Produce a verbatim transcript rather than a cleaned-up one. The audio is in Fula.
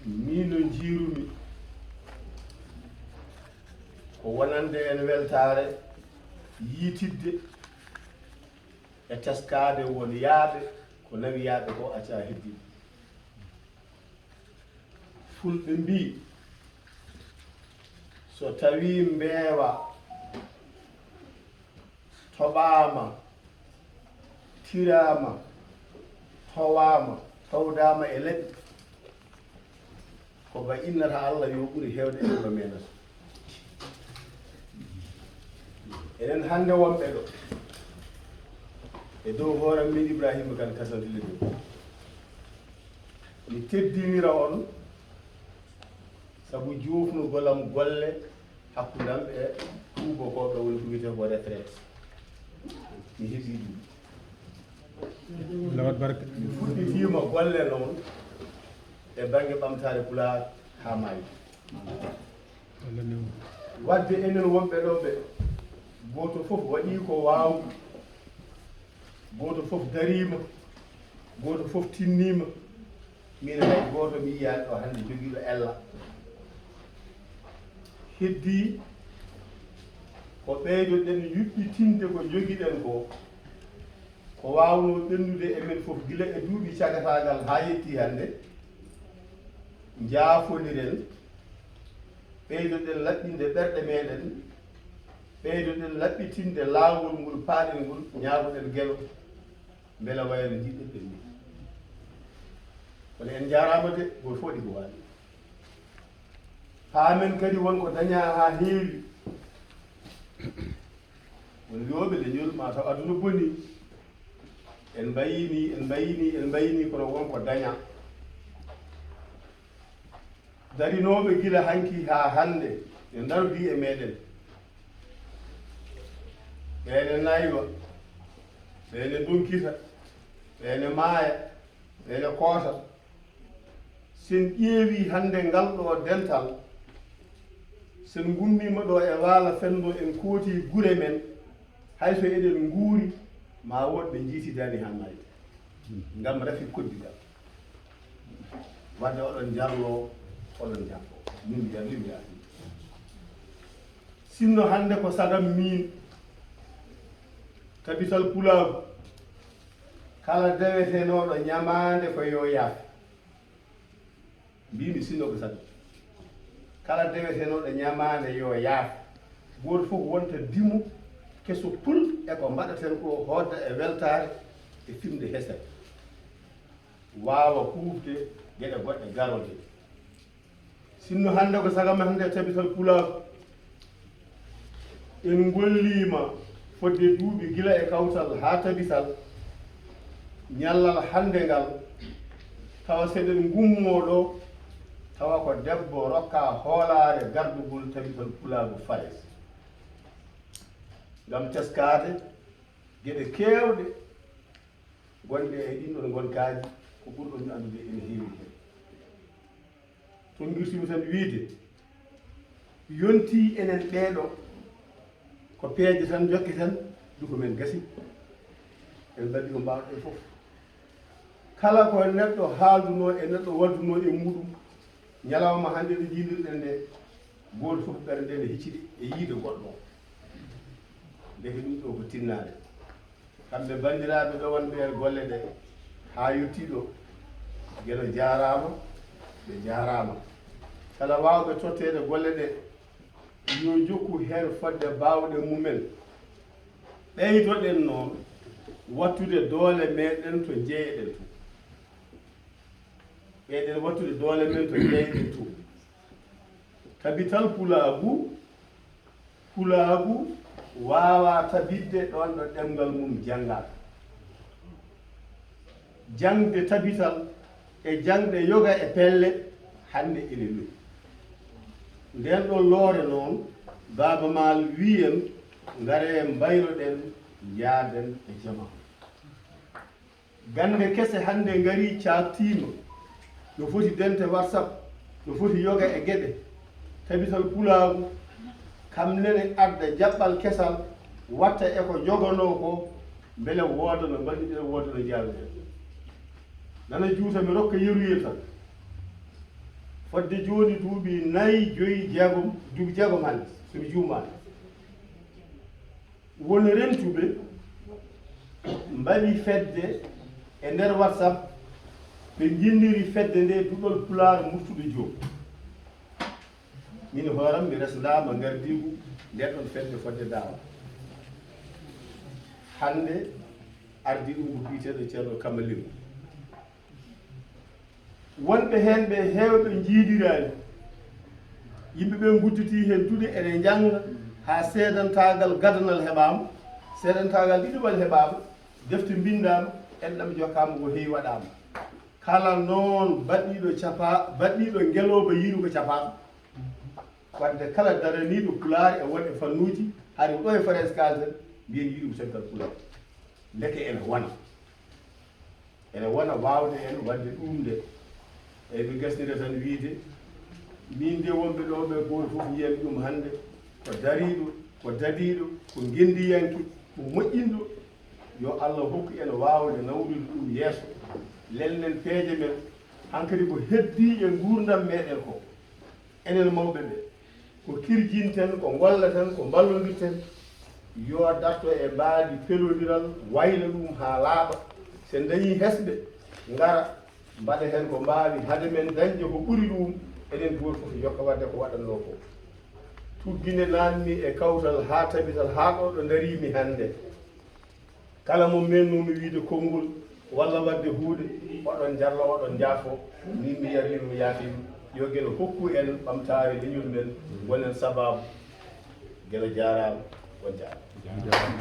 Min no njiirumi ko wonande en weltaare yiitidde e teskaade won yaaɓe ko nawi yaaɓe ko acca heddi. Fulɓe mbii, so tawii mbeewa toɓaama, tiraama, towaama, towdaama e laɓi, ko ba innata Allah yo ɓuri heewde e wuro meɗen. Enen hannde wonɓe ɗo e dow hooram min Ibrahima Kane Kasantule ɗo, mi teddinira on sabu juufnugol am golle hakkundam e tuubokooɓe, woni ko wiyetee ko retraite. Mi heɓii ɗum. Lawat barka. Mi fuɗɗitiima golle noon e bannge ɓamtaare Pulaar haa maayi. Wadde enen wonɓe ɗo ɓe, gooto fof waɗii ko waawi, gooto fof dariima, gooto fof tinniima. Min hay gooto mi yiyaani ɗo hannde jogiiɗo ella. Heddii ko ɓeydoɗen yuɓɓitinde ko njogiɗen ko, ko waawnoo ɓennude e men fof gila e duuɓi cagataagal haa yettii hannde, njaafoniren, ɓeydoɗen laɓɓinde ɓerɗe meɗen, ɓeydoɗen laɓɓitinde laawol ngol paaɗen ngol, ñaagoɗen Geno, mbela wayano njiɗɗen ɗen ni. Kono en njaaraama de, gooto fof waɗi ko waawi. Paamen kadi won ko dañaa haa heewi. Won wiyooɓe leñol maa taw aduna boni. En mbayii ni, en mbayii ni, en mbayii ni, kono won ko dañaa. Darinooɓe gila hanki haa hannde, ɓe ndardi e meɗen. Ɓe ne naywa, ɓe ne donkita, ɓe ne maaya, ɓe ne koota. Sen ƴeewi hannde ngal ɗo dental, sen ngummiima ɗo e waala fenndo, en kooti gure men, hay so eɗen nguuri, ma wood ɓe njiitidaani haa maayde. Ngam rafi koddigal. Wadde oɗon njarlo, oɗon njarlo. Min mi yarli, mi yarli. Sinno hannde ko sagam min, Tabital Pulaagu, kala dewetenooɗo ñamaande ko yo yaaf. Mbimi sinno ko sabi. Kala dewetenooɗo ñamaande yo yaaf. Gooto fof wonta dimo keso pul e ko mbaɗaten ko, hoodda e weltaare e fimde hesere. Waawa huufde geɗe goɗɗe garooje. Sinno hannde ko sagam hannde e Tabital Pulaagu. En ngolliima fodde duuɓi gila e kawtal haa Tabital. Ñallal hannde ngal, tawa seɗen ngummoo ɗo, tawa ko debbo rokkaa hoolaare gardugol Tabital Pulaagu Fares. Ngam teskaade geɗe keewɗe gonɗe e ɗin ɗon ngonkaaji, ko ɓurɗon mi anndude ene heewi heen. Tongirtumi tan wiide, yontii enen ɓeeɗo, ko peeje tan njokke tan, du ko men gasi, en mbaɗi ko mbaawɗen fof. Kala ko neɗɗo haaldunoo e neɗɗo waddunoo e muuɗum, ñalawma hannde nde njiidirɗen nde, gooto fof ɓernde nde hiccidi e yiide goɗɗo. Ndeke ɗum ɗo ko tinnaade. Kamɓe banndiraaɓe ɗowanɓe en golle ɗe haa yettii ɗo, Geno jaaraama, ɓe njaaraama. Kala waawɓe totteede golle ɗe, yo jokku heen fodde baawɗe mumen. Ɓeydoɗen noon wattude doole meɗen to njeyeɗen to. Ɓeyden wattude doole men to njeyeɗen to. Tabital Pulaagu, Pulaagu waawaa tabitde ɗoon ɗo ɗemngal mum janngaaka. Jaŋde tabital e jaŋde yoga e pelle hannde ene lo'i. Ndeen ɗoo loore noon, Baaba Maal wii en, ngaree mbayloɗen, njaaden e jamaanu. Gannde kese hannde ngarii, caaktiima, no foti dente WhatsApp, no foti yoga e geɗe. Tabital Pulaagu kam nene adda jaɓɓal kesal, watta e ko joganoo ko, mbele wooda no mbaɗi-ɗen, wooda no njaaru-ɗen. Nana juuta, mi rokka yeruyel tan. Fodde jooni duuɓi nayi, joyi, jeegom, duuɓi jeegom hannde, so mi juumaani. Won rentuɓe mbaɗi fedde e nder WhatsApp, ɓe njinniri fedde nde Duɗal Pulaar Murtuɗo Joob. Min hooram mi resndaama ngardiigu nden ɗon fedde fodde daawa. Hannde ardii ɗum ko biyeteeɗo Ceerno Kamaliru. Wonɓe heen ɓe heewɓe njiidiraani. Yimɓe ɓe ngudditii heen duɗe ene njannga haa seedantaagal gadanal heɓaama, seedantaagal ɗiɗaɓal heɓaama, defte mbinndaama, enɗam jokkaama ko heewi waɗaama. Kala noon baɗɗiiɗo capa-, baɗɗiiɗo ngelooba yiiru ko capaaɗo. Wadde kala daraniiɗo Pulaar e won e fannuuji, hari ko ɗo e Farayse kaalten, mbiyen yiɗum caggal Pulaar. Ndeke ene wona. Ene wona waawde en waɗde ɗum nde. Eyi, mi gasnira tan wiyde, min de wonɓe ɗo ɓe gooto fof mbiyan ɗum hannde ko dariiɗo, ko dadiiɗo, ko ngenndiyanke, ko moƴƴinɗo. Yo Allah hokku en waawde nawrude ɗum yeeso. Lelnen peeje men, hankadi ko heddii e nguurndam meɗen ko. Enen mawɓe ɓe, ko kirjinten, ko ngollaten, ko mballondirten, yo darto e mbaadi pelondiral, wayla ɗum haa laaɓa. So en dañii hesɓe, ngara, mbaɗa heen ko mbaawi, hade men dañde ko ɓuri ɗum, enen gooto fof jokka waɗde ko waɗatnoo ko. Tuggine naatmi e kawtal haa tabital, haa ɗo ɗo ndariimi hannde. Kala mo meennoomi wiyde konngol walla waɗde huunde, oɗon njarla, oɗon njaafo, min mi yarlima, mi yaafima. Yo Geno hokku en ɓamtaare leñol men, ngonen sabaabu. Geno jaaraama, on jaaraama.